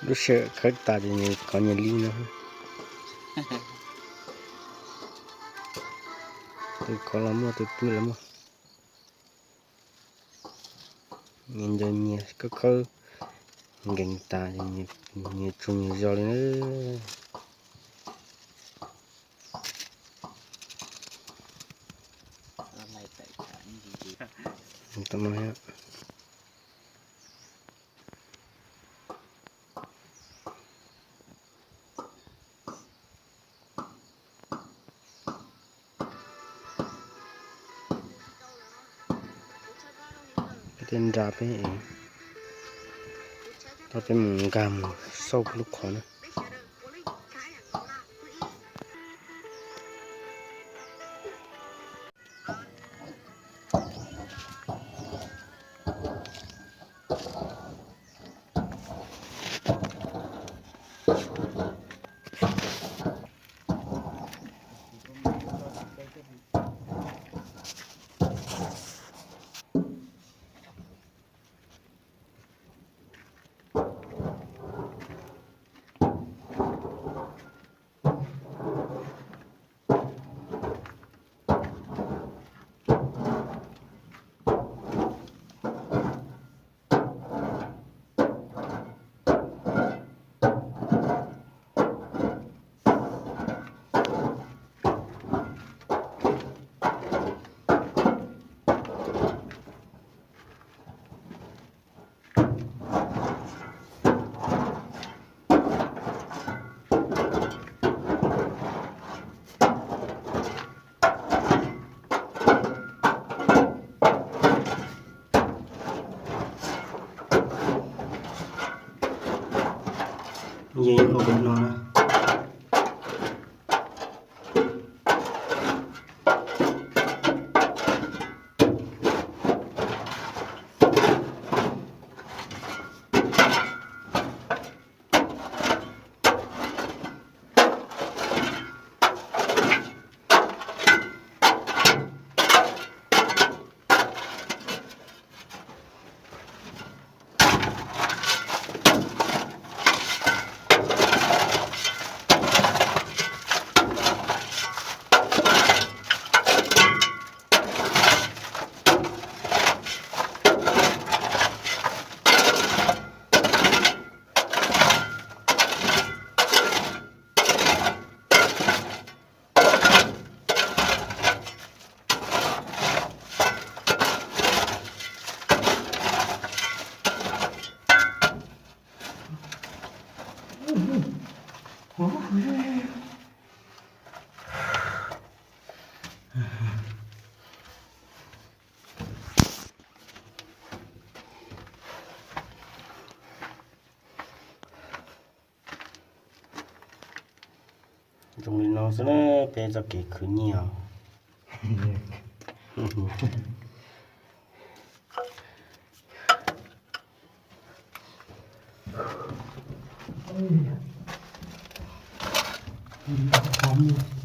Lub sij hawm khawb tas ces nyias kov nyias li no. Tus kov los muaj, tus pw los muaj. Nyias ncaws nyias, khawb khawb nkees tas ces nyias tsoo nyias zog li na. Peb tej nra peb es, tau peb mus nkag mus xauj lub qhov na. Yeej ua pem no na. Zoo li no xwb na, peb txoj kev khwv nyiaj os.